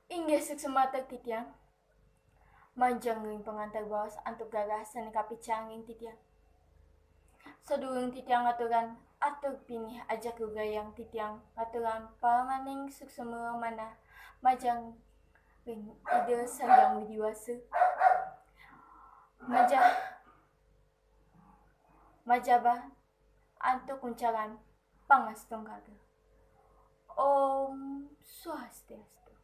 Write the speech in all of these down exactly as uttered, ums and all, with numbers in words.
Inggih suksma titiang. Majeng ring pangantar baos antuk galah sane kapicang ring titiang. Sadurung titiang ngaturan atur pinih ajak gugayang, titiang ngaturan paramaning suksma manah majeng ring Ida Sang Hyang Widi Wasa. Majah, majaba antuk uncaran pangastungkara. Om Swastiastu.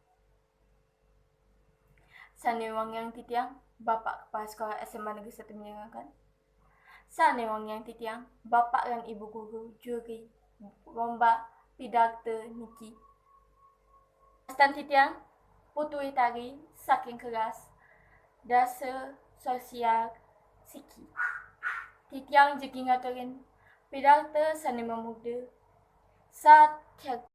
Sane wangiang titiang, Bapak Kepala Sekolah S M A Negeri Satu Menyenangkan. Sane wangiang titiang, Bapak lan Ibu Guru, juri lomba pidarta niki. Wastan titiang, Putu Itari saking kelas dasa sosial siki. Titiang jagi ngaturin pidarta sane mamurda Sat Kerti.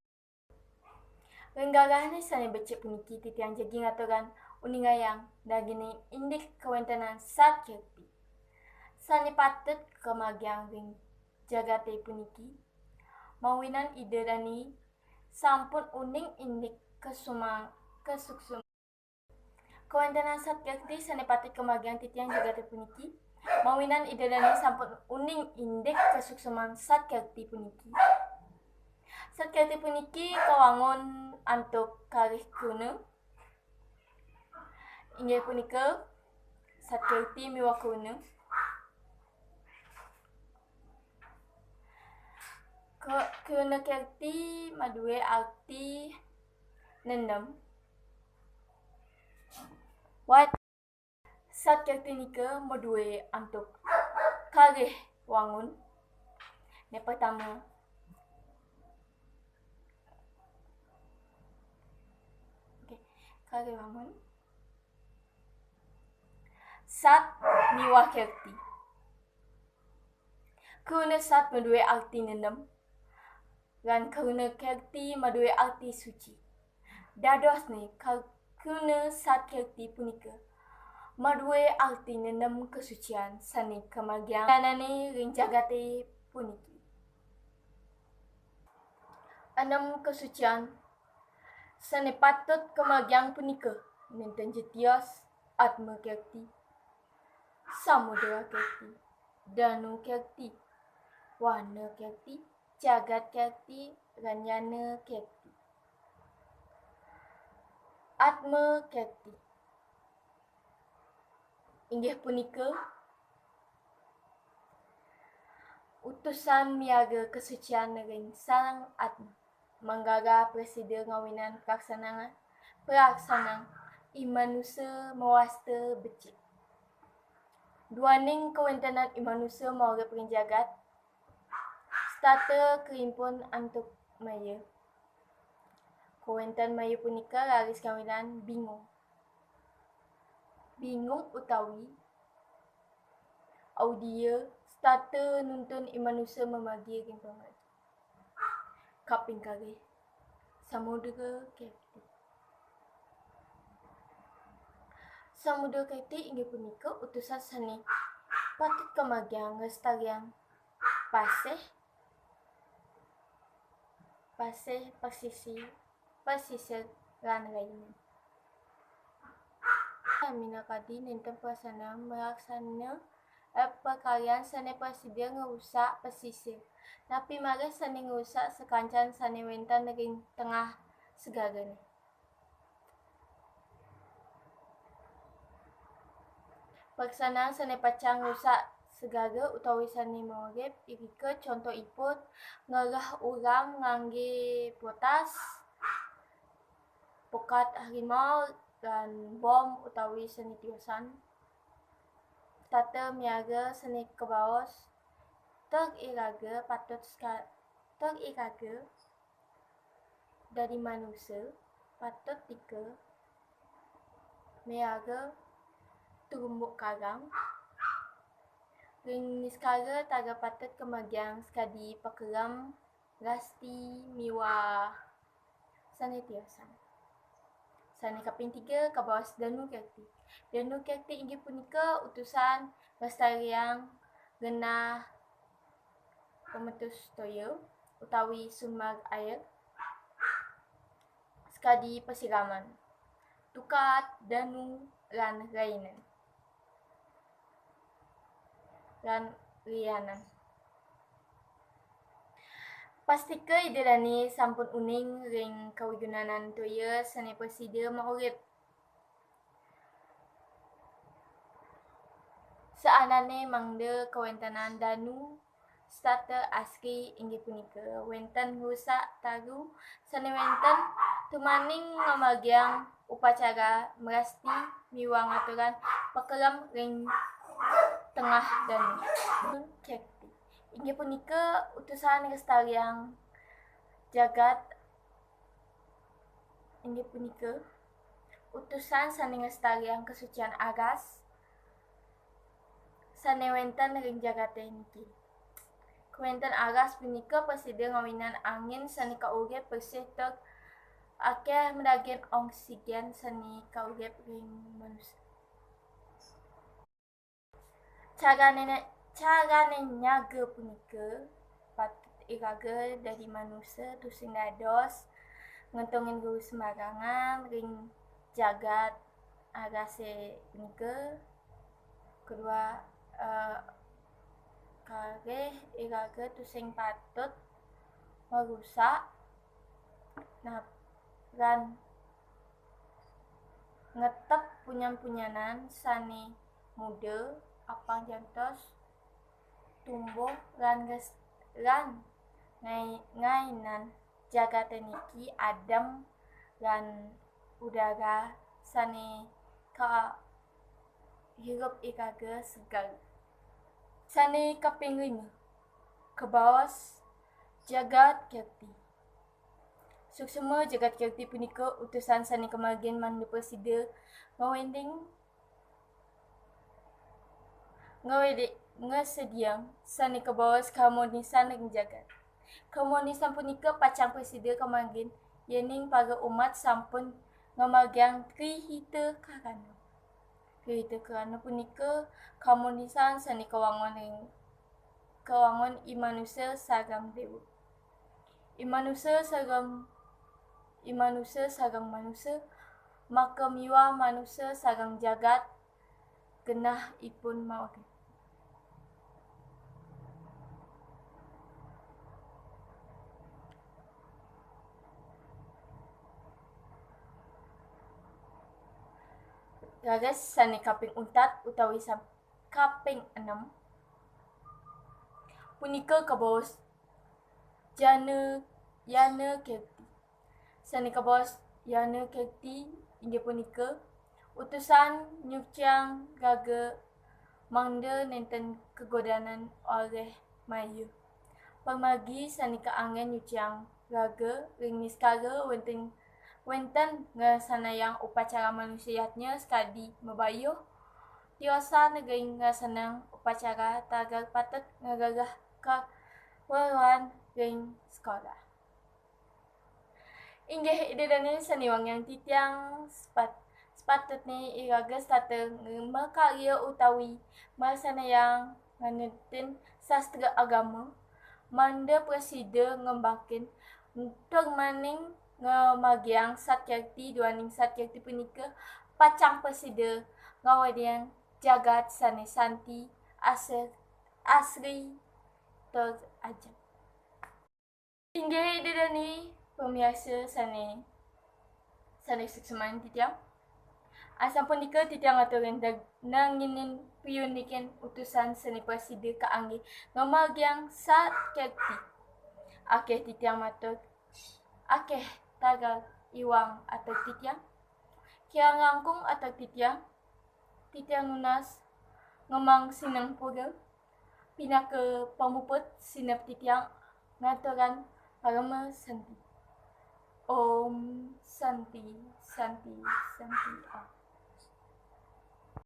Ring galahne sane becik puniki titiang jagi ngaturang uningayang dagining indik kawentenan Sat Kerti sane patut kamargiang ring jagate puniki, mawinan Ida dane sampun uning indik kasuma-, kasuksma. Kawentenan Sat Kerti sane patut kamargiang titiang jagate puniki, mawinan Ida dane sampun uning indik kasuksman Sat Kerti puniki. Sat Kerti puniki kawangun antuk kalih kruna, inggih punika Sat Kerti miwah Kruna. Ke-, Kruna Kerti madue arti nenem. Wat Sat Kerti nika madue antuk kalih wangun. Ne pertama. Okey, kalih wangun. Sat miwah Kerti. Kruna Sat madue arti nenem. Lan kruna Kerti madue arti suci. Dadosne ka-, kruna Sat Kerti punika madue arti nenem kasucian sane kamargiang danane ring jagate puniki. Enem kasucian sane patut kamargiang punika nenten ja tios Atma Kerti, Samudra Kerti, Danu Kerti, Wana Kerti, Jagat Kerti, Ranyana Kerti. Atma Kerti inggih punika utusan miara kasucian ring Sang Atma, manggara prasida ngawinan prasarana, prasarana i manusa mawasta becik. Duaning kawentenan i manusa maurip ring jagat, setata karimpun antuk maya. Kawenten maya punika raris ngawinan bingung. Bingung utawi audia setata nuntun i manusa mamargi ring pamargi. Kaping kalih, Samudra Kerti. Samudra Kerti inggih punika utusan sane patut kamargiang nglestariang pasih, pasih, pasisi, pasisir, lan rainan. Minakadi nenten prasarana malaksana, eh, pakaryan sane prasida ngrusak pasisir, napi malih sane ngrusak sakancan sane wenten ring tengah segarane. Prasarana sane pacang ngrusak segara utawi sane maurip irika contohipun ngereh urang ngangge potas, pokat harimau, lan bom utawi sane tiosan. Tata miara sane kabaos, tur iraga patut seka-, tur iraga dadi manusa patut tika miara terumbu karang. Ring niskara taga patut kamargiang sakadi pakerem, rasti miwah sane tiosan. Sane kaping tiga kabaos Danu Kerti. Danu Kerti inggih punika utusan nglestariang genah pametus toya utawi sumber air sakadi pasiraman. Tukat, Danu, lan Rainen. Lan Rianan. Pastika Ida Dane sampun uning ring kawigunanan toya sane prasida maurip. Saanane mangda kawentenan danu setata asri inggih punika wenten ngrusak taru sane wenten tumaning ngamargiang upacara merasti miwah ngaturang pakerem ring tengah danu. Kekti inggih punika utusan nglestariang jagat inggih punika utusan sane nglestariang kasucian aras sane wenten ring jagate niki. Kawenten aras punika prasida ngawinan angin sane kaurip bersih tur akeh madaging oksigen sane kaurip ring manusa. Carane, carane nyaga punika patut iraga dadi manusa tusing dados ngentungin ruru sembarangan ring jagat arase punika. Kedua, eh, kalih iraga tusing patut marusak nap-, lan ngetep punyan-punyanan sane muda apang jantos tumbuh lan nges-, lan ngai-, ngainan jagate niki adem lan udara sane kahirup iraga seger. Sane kaping lima, kabaos jagat kerti. Suksma jagat kerti punika utusan sane kamargin mangda prasida ngawending, ngawedi-, ngasediang sane kabaos kaharmonisan ring jagat. Kaharmonisan punika pacang prasida kamargin yening para umat sampun ngamargiang Tri Hita Karana. Tri Hita Karana punika kaharmonisan sane kawangun ring, kawangun i manusa sareng dewa. I manusa sareng, i manusa sareng manusa, maka miwah manusa sareng jagat genah ipun maurip. Raris sane kaping untat utawi sam-, kaping enem punika kabaos jana, yana kerti. Sane kabaos yana kerti inggih punika utusan nyuciang raga mangda nenten kagodanan olih maya. Pamargi sane kaanggen nyuciang raga ring niskara wenten, wenten nglaksanayang upacara manusa yadnya sakadi mabayuh, tiosan ring nglaksanayang upacara tagar patut ngrereh kaweruhan ring sekolah. Inggih Ida Dane sane wangiang titiang, sepat-, sepatutne iraga setata makarya utawi malaksanayang nganutin sastra agama, mangda prasida ngembakin tur maning ngamargiang Sat Kerti duaning Sat Kerti punika pacang prasida ngawediang jagat sane santi, asri, asri tur ajeg. Inggih Ida Dane pamiarsa sane, sane suksman titiang. Asapunika titiang aturin dag-, nanginin piunikin utusan sane prasida kaangge ngamargiang Sat Kerti. Akeh titiang matur, akeh tagar iwang atur titiang. Kirang langkung atur titiang, titiang nunas ngemang sinampura pinaka pamuput sineb titiang ngaturang parama santi. Om Santi, Santi, Santi, Om.